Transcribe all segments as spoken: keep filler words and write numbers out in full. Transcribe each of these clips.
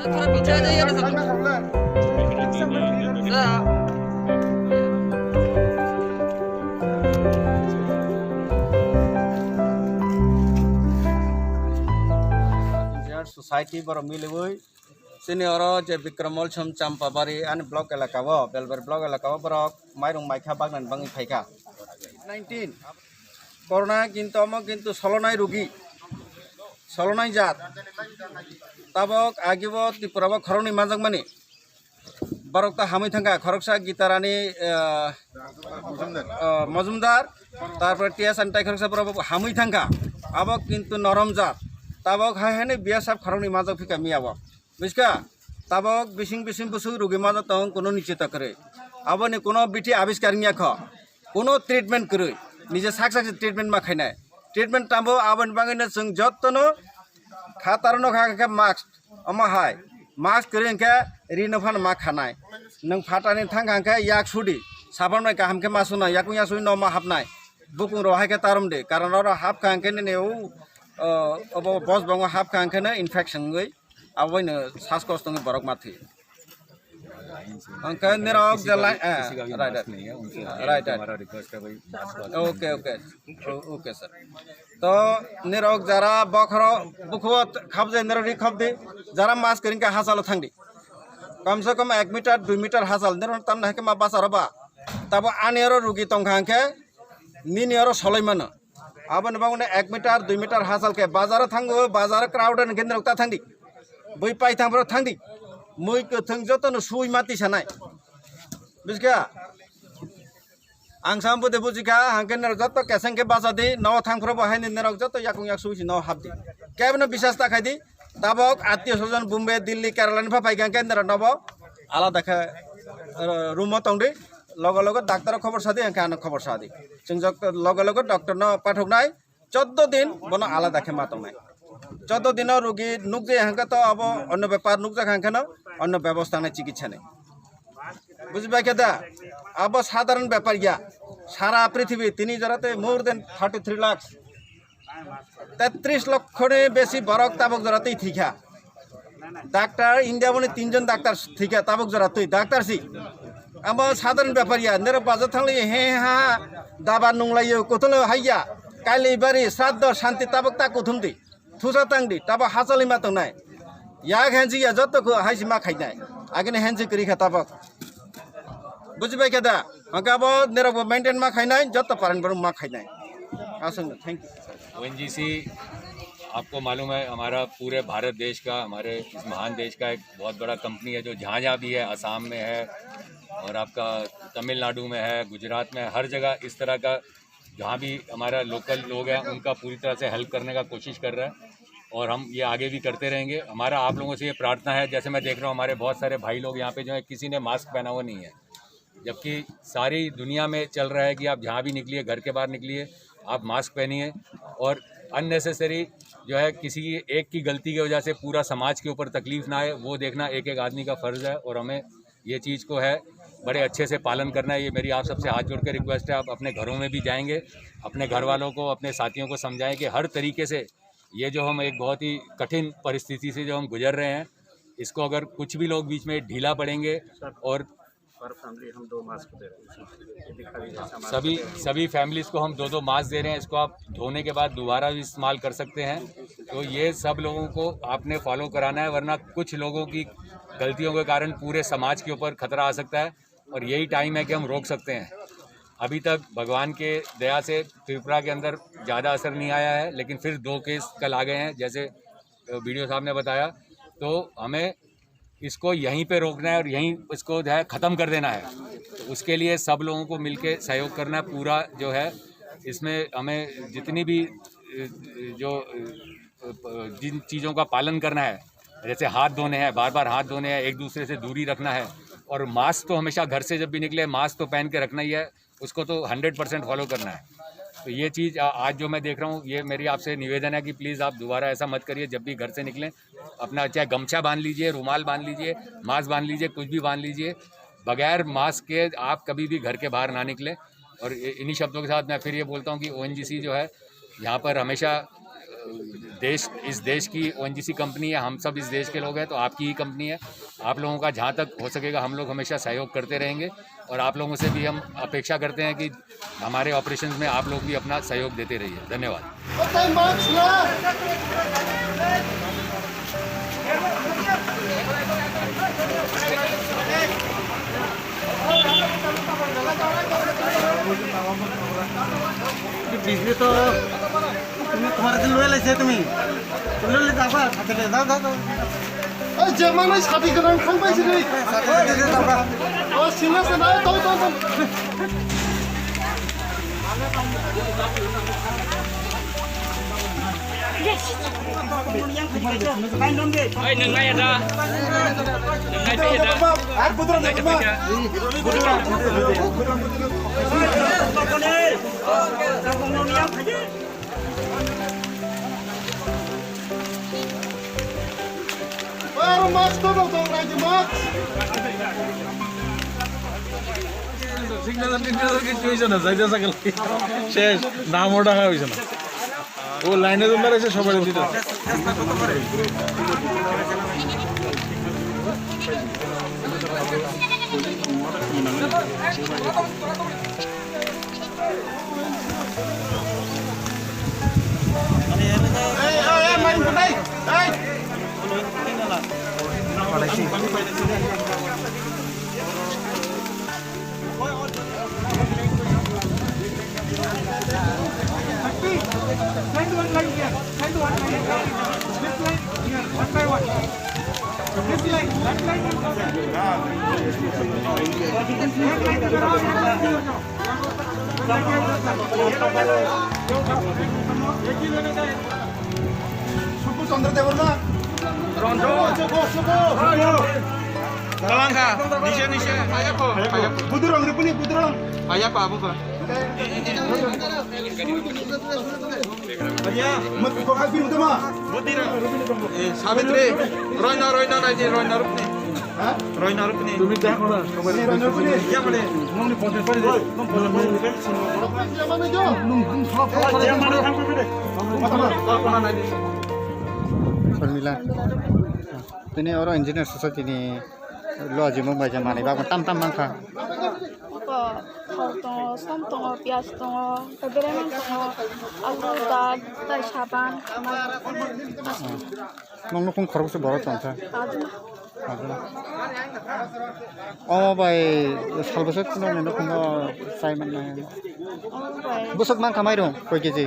थोड़ा पीछे आ जाइए ना सब। Society borok miliwi chini oro je Bikram Molsom Champabari ani block elaka o, Belbari block elaka o borok mairung maikha bagna ni bagwi phaikha. Nineteen. Corona kintu omo kintu solonai rugi, solonai jat. Tabok agibo Tripura bo khoroknwi manjakmani. Borok ta hamwi thangkha, khoroksa Gitarani, ah, ah, Mojumdar, tarpore T S Antai khoroksa borok hamwi thangkha. Abo kintu norom jat. Tabok hai haino B S F khoroknwi manjak phika miya bo. Bujiska, tabok bising bising bwswk rugi mano tong kuno nichita kwrwi. Aboni kuno bithi abiskar wngya kho. Kuno treatment kwrwi. Nije sak sak treatment ma khainai. Treatment tambo aboni bagwino chwng jottono kha tarono kha khe mask. Omo hai. Mask kwrwi hwnkhe rino phano ma khanai. Nwng phatani thang kha hwnkhe yak sudi. Sabon bai kaham khe ma sunai. Yakung yak sudi no ma hapnai. Bukung rok hai khe tarom di. Karon oro hap kha hwnkhe nini o, o, obo bos bongo hap kha hwnkhe no infection wngwi. Aboino saskosto wngwi borok ma thwi. Hwnkhe nirok je lai, eh, right, right. Right, right. Okay, okay. O-, okay, sir. To nirok jara bokhoro bukhuo khabjai nirok ri khabdi, jara mask kwrwi hwnkhe hachalo thangdi. Kamse kam ek meter, dui meter hachal nirok tamna hwnkhe ma bacharo ba. Tabo ani oro rugi tongkha hwnkhe nini oro soloi mano. Aboni bagwino ek meter, dui meter hachal khe bazaro thango, bazaro crowd ani kendrok ta thangdi. Bui paithang borok thangdi. Mui kwthwng jotono sui mati sanai. Bujiska? Ang sam bude bujikha, hangke norok joto keseng khe bachadi, no thang phuru bo haini norok joto yakung yak sui si no hapdi. Kebno bisas ta khaidi. Tabok attiyo sojon Bombay, Delhi, Kerala ni pha phaikha hangke norok nobo alada khe, eh, room o tongdi. Logo logo doctor o khobor sadi, hangke ano khobor sadi. Chwng jok logo logo doctor no pathoknai. Chauddho din bono alada khe ma tongnai. Chauddho dino rugi nukjaya hwnkhe to abo onno bepar nukjak hwnkhe no onno bebosta nai chikitsa ni. Bujibai khe da? Abo sadharon bepar ya. Sara prithibi tini jora tei more than thirty three lakhs, tetris lokho ni besi borok tabok jora tei thikha. Doctor India boni tinjon doctor thikha tabok jora twi doctor si. Amo sadharon bepar ya, nero bajar thanglai he ha, daba nunglai yo, kuthum hai ya, kailai bari, sraddho, shanti tabok ta kuthum di. Thusa tang di, tabok hachal ma tongnai. Yak hensi ya joto ko hai si ma khainai. Agini hensi kri kha tabok. Bujibai khe da? Hwnkhe abo nirok bo maintain ma khainai, joto parani borok ma khainai. Aswk no, thank you. ONGC, आपको मालूम है, हमारा पूरे भारत देश का, हमारे इस महान देश का एक बहुत बड़ा कंपनी है, जो जहाँ जहाँ भी है, असम में है और आपका तमिलनाडु में है, गुजरात में, हर जगह इस तरह का जहाँ भी हमारा लोकल लोग हैं, उनका पूरी तरह से हेल्प करने का कोशिश कर रहा है और हम ये आगे भी करते रहेंगे। हमारा आप लोगों से ये प्रार्थना है, जैसे मैं देख रहा हूँ, हमारे बहुत सारे भाई लोग यहाँ पे जो है, किसी ने मास्क पहना हुआ नहीं है, जबकि सारी दुनिया में चल रहा है कि आप जहाँ भी निकलिए, घर के बाहर निकलिए, आप मास्क पहनिए और अननेसेसरी जो है, किसी की एक की गलती की वजह से पूरा समाज के ऊपर तकलीफ ना आए, वो देखना एक एक आदमी का फ़र्ज़ है और हमें ये चीज़ को है बड़े अच्छे से पालन करना है। ये मेरी आप सबसे हाथ जोड़ के रिक्वेस्ट है, आप अपने घरों में भी जाएंगे, अपने घर वालों को, अपने साथियों को समझाएं कि हर तरीके से ये जो हम एक बहुत ही कठिन परिस्थिति से जो हम गुजर रहे हैं, इसको अगर कुछ भी लोग बीच में ढीला पड़ेंगे और पर फैमिली हम दो मास्क दे रहे हैं, इसमें दिखा दीजिए, ऐसा मास्क सभी दे रहे हैं। सभी फैमिलीज को हम दो दो मास्क दे रहे हैं। इसको आप धोने के बाद दोबारा भी इस्तेमाल कर सकते हैं। तो ये सब लोगों को आपने फॉलो कराना है, वरना कुछ लोगों की गलतियों के कारण पूरे समाज के ऊपर खतरा आ सकता है और यही टाइम है कि हम रोक सकते हैं। अभी तक भगवान के दया से त्रिपुरा के अंदर ज़्यादा असर नहीं आया है, लेकिन फिर दो केस कल आ गए हैं, जैसे वीडियो साहब ने बताया। तो हमें इसको यहीं पे रोकना है और यहीं इसको जो है ख़त्म कर देना है। तो उसके लिए सब लोगों को मिलके सहयोग करना है। पूरा जो है, इसमें हमें जितनी भी, अ, जो, अ, जिन चीज़ों का पालन करना है, जैसे हाथ धोने हैं, बार बार हाथ धोने हैं, एक दूसरे से दूरी रखना है और मास्क तो हमेशा घर से जब भी निकले, मास्क तो पहन के रखना ही है। उसको तो हंड्रेड परसेंट फॉलो करना है। तो ये चीज़, आ, आज जो मैं देख रहा हूँ, ये मेरी आपसे निवेदन है कि प्लीज़ आप दोबारा ऐसा मत करिए। जब भी घर से निकलें, अपना चाहे गमछा बांध लीजिए, रुमाल बांध लीजिए, मास्क बांध लीजिए, कुछ भी बांध लीजिए। बगैर मास्क के आप कभी भी घर के बाहर ना निकलें। और इ-, इन्हीं शब्दों के साथ मैं फिर ये बोलता हूँ कि ओएनजीसी जो है, यहाँ पर हमेशा देश, इस देश की ओएनजीसी कंपनी है, हम सब इस देश के लोग हैं, तो आपकी ही कंपनी है। आप लोगों का जहाँ तक हो सकेगा हम लोग हमेशा सहयोग करते रहेंगे और आप लोगों से भी हम अपेक्षा करते हैं कि हमारे ऑपरेशंस में आप लोग भी अपना सहयोग देते रहिए। धन्यवाद। তুমি তোমার দিন লয়ে লাইছে তুমি। তুমি লয়ে যাবা, সাথে লয়ে যাও, যাও, যাও। ওই যে মানে সাথী করে আমি খান পাইছি রে। সাথে লয়ে যাও, যাও। ও সিনা সিনা, এই তো, তো, তো। Yes. Ai, nung nai ada. Nung nai ada. Ar budra nai ada. Ar mas to dong, dong, nai mas. Signal, signal, signal, signal, signal. শেষ, নামও ডাকা হইছে না। ও লাইনে তো বেড়াইছে, সবাই দিতে। Send one line here. Send one line here. This line here. One by one. This line. That line. That line. Subbu Chandra Debbarma. Ronjo. Subbu, Subbu. Kalangka. Nise, nise. Ayako. Ayako. Budurong, Rupini, Budurong. Ayako, abuko. Mat ko abi utama. Budira. Eh, Savitri. Roina, Roina, naidi, Roina Rupini. Ha? Roina Rupini. Tumi ta kona, sobai. Roina Rupini. Ya kore. Nongni ponte pari de. Nong ponte pari de. Nong, nong, nong, nong, nong, nong, nong, nong, nong, nong, nong, nong, Sharmila. Tini oro engineer society ni lo ajimung bai jang manwi bagwi tam tam mankha. Oko thok tongo, som tongo, piyaj tongo, tei berai mang tongo, alu, dal, tai saban, khwnai. Nong nukhung khoroksa borok tongkha. Ajuna. Ajuna. Omo bai salbwswk nongni nukhungo chai mannai. Omo bai. Bwswk mankha mairum koi keji?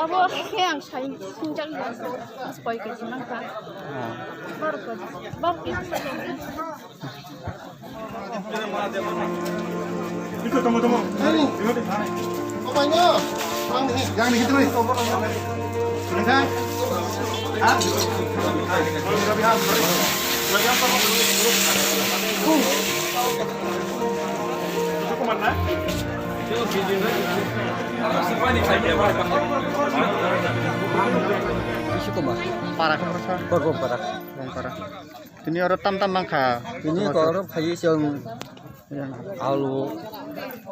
Abo khe ang sai singjak ya, koi keji mankha. Ah. Baro keji, baro keji. Iko tamo, tamo. Yang ni kita ni. Yang ni. Ha? Cukup mana? Bisi koma. Para. Borgom para. Borgom para. Tini oro tam tam mankha. Tini oro phai chwng alu,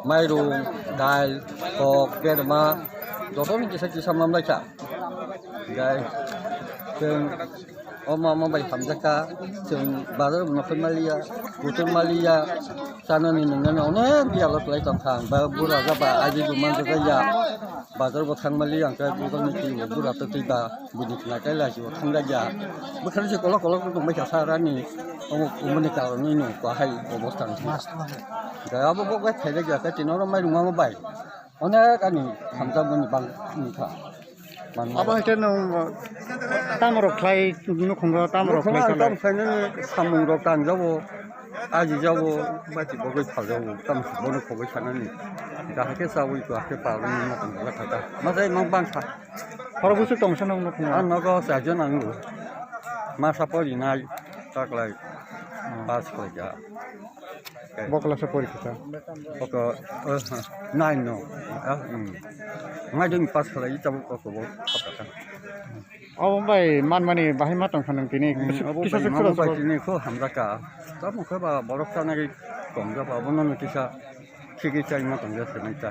mairum, dal, kok, berma, joto ni kisa kisa mamlai kha. Gai chwng O ma, ma bai hamjakha, chwng bazar bo nokhe maliya, kutung maliya, chanani nungnani onek biyalo kwlai tongkha. Ang ba bura jaba, aji bo manjakya, bazar bo thang maliya, ang khe bura ni twi bo bura twtwi ba, buini khna kaila jibo thangjakya. Bwkhani se kolok kolok tongbaikha sa rani, omo, omoni karonwi no kwahai obostha wngkha. Abo bo bai phaijakya, khe tini oro mairum ma bai. Onek ani hamjakmani bang wngkha. Manma. Abo hai khe nwng tamo rok khlai nukhungo, tamo rok khlai sanai? Nukhungo ang tamo khlainani samung rok tangjabo, ajijago, bati bagwi phaljago, tamo bono khogwi sanani. Dahai khe chawi, dahai khe palwi ma tong jak kha ta. Ma jai mang bang kha. Khorok bwswk tong sa nwng nukhungo? Ang nogo charjon ang o. Masa porinai taklai. Hmm. Pass khlaikha. Bo class o pori kha? Oko, eh, nine no. Ah, hmm. Ngai dong pass khalai, tabuk oko bo khapakha. Obo bai manmani bahai ma tongkha nang tini? Hmm, kisa, obo kisa bai se manmani khula bai sobo. Tini kho hamjakha. Tamo khe ba borok chanai tongjakha, obo no kisa khigwi chai ma tongjakha nai ta.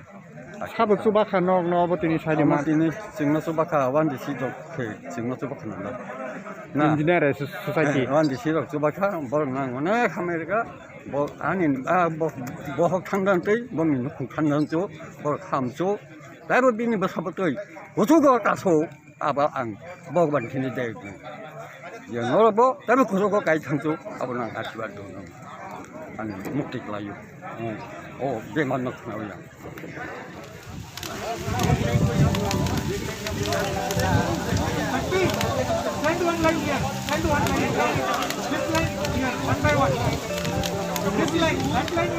Sabo chubakha nok no obo tini side Omo man. Tini chwngno chubakha, one D C rok khe chwngno chubakha nang. Na. Engineer Society. Eh, one D C rok chubakha, borok nang onek hamai rwkha. Bo ani, ah, bo, bohok thangdan tei bongni nukhung thangdan cho, borok kham cho. Taibo bini bwsabo tei kuchugo taso. Abo ang Bhagwan khini de. Yang oro bo tabe kusugo kai thangchu abo nang asibad do nang. Ang mukti klaio. Oh, oh, bemar nok na yang. Stand one line here. Stand one line here. This line here. One by one. This line. That line.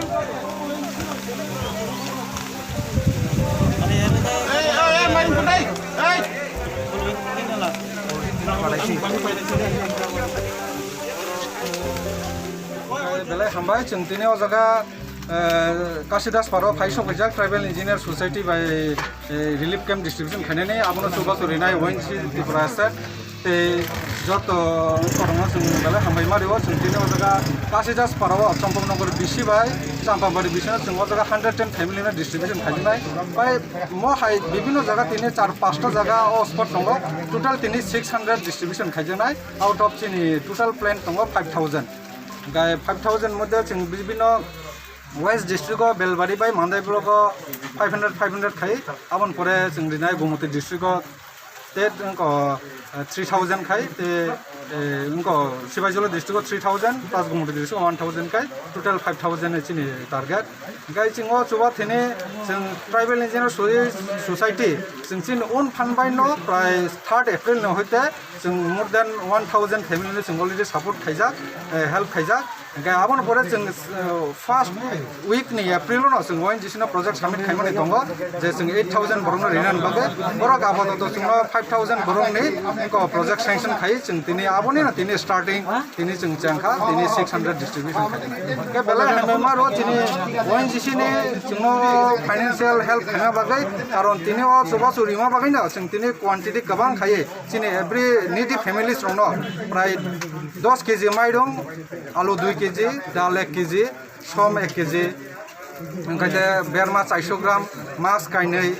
Belai hambai, chwng tini o jaga, eh, Kasidas Paro phai sokphaijak Tribal Engineer Society bai, eh, relief camp distribution khainani, abono chubachu rinai O N G C Tripura State. Tei joto korokno chwng belai hambai ma rio, chwng tini o jaga Kasidas Paro o Champaknagar B C bai Champabari B C no chwng o jaga hundred ten family no distribution khaijak nai. Bai mo hai bibinno jaga tini char pasta jaga o spot tongo, total tini six hundred distribution khaijak nai, out of chini total plan tongo five thousand. Gai five thousand moddhe chwng bibinno West district o Belbari bai Mandai block o five hundred, five hundred khai, aboni pore chwng rinai Gomoti district o te wngkha, eh, three thousand khai, te, eh, wngkha Sibaijala district o three thousand plus Gomoti district o one thousand khai, total five thousand ni chini target. Hingke chwng o chuba thini chwng Tribal Engineer Soci-, Society chwng chini un phan bai no prai third April no hoite chwng more than one thousand family no chwng already support khaijak, eh, help khaijak. Hingke aboni pore chwng, eh, first week ni April no chwng O N G C no project submit khaimani tongo, je chwng eight thousand borok no rinani bagwi, borok apatot chwng no five thousand borok ni ko project sanction khai chwng tini aboni no tini starting tini chwng chengkha, tini six hundred distribution khai. Hingke belai hambai ma ro chini O N G C ni chwng no financial help khaina bagwi, karon tini o chubachu rima bagwi no chwng tini quantity kwbang khai chini every needy families rok no prai dos K G mairung, alu dui K G, dal ek K G, som ek K G, hingke te berma chaisho gram, mas kainwi,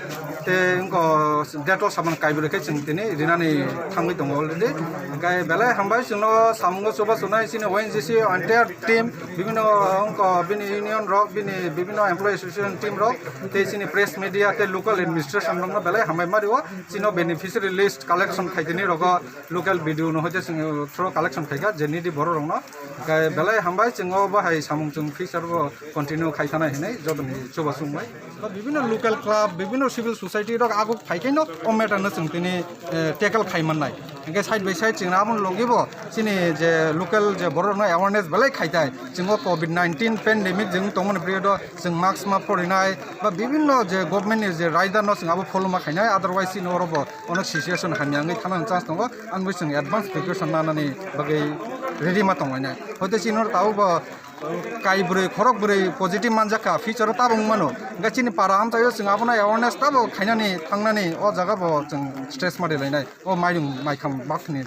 te wngkha Dettol sabun kaibrwi khe chwng tini rinani thangwi tongo already. Hingke belai hambai chwngno samungo chubachu nai chini O N G C entire team, bibinno wngkha bini union rok, bini bibinno employee association team rok, tei chini press media tei local administration rokno belai hambai ma rio. Chini beneficiary list collection khai tini rogo local B D O no hoite chwng through collection khaikha je needy borok rokno. Hingke belai hambai chwng o bahai samung chwng future bo continue khai thana hinwi jotoni chubachu wngbai. Ba bibinno local club, bibinno civil society rok aguk phai khe no o matter no chwng tini, eh, tackle khai mannai. Hingke side by side chwng aboni logi bo chini je local je borok no awareness belai khai tai. Chwng o covid nineteen pandemic je wng tongmani period o chwng mask ma porinai ba bibinno je government ni je raida no chwng abo follow ma khainai, otherwise chini oro bo onek situation hamya wngwi thana chance tongo. Ang bo chwng advance preparation nanani bagwi ready ma tonglainai. Hoite chini oro tabuk bo kaibrwi, khorokbrwi positive manjakha, future o tabuk wngmano. Hingke chini para amchaio chwng abono awareness tabuk khainani thangnani o jaga bo chwng stress ma rilainai. O mairung maikham bakni,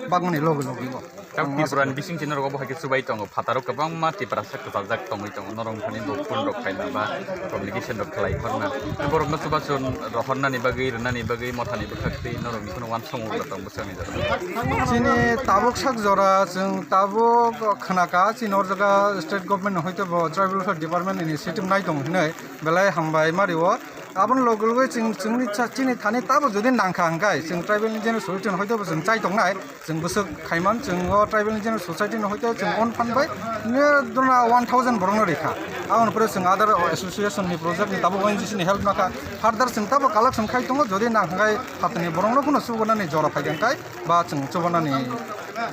bakmani logi logi bo. Ang Tripura ni bising chini rogo bo hai khe chubai tongo. Phataro kwbangma Tiprasa kwchajak tongwi tongo. Norok thani bo phone rok khaina ba communication rok khlai khorna. Borokno chubachu rohornani bagwi, rwnani bagwi, mothani bwkhak twi norokni kheno uansukmung rok tong bwsakni jaga. Chini tabuk sak jora chwng tabuk khwnaka chini o jaga state government ni hoite bo tribal welfare department ni initiative nai tong hinwi belai hambai ma rio. Aboni loge loge chwng, chwngni cha-, chini thani tabo jodi nangkha hwnkhe chwng tribal engineer society ni hoite bo chwng chai tongnai. Chwng bwswk khaiman, chwng o tribal engineer society ni hoite chwng on phan bai ne dona one thousand borok no rikha. Aboni pore chwng other association ni project ni tabuk O N G C ni help nakha. Further chwng tabo collection khai tongo, jodi nang hwnkhe phatani borok no phano sugunani jora phai hwnkhe ba chwng chubanani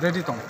ready tongo.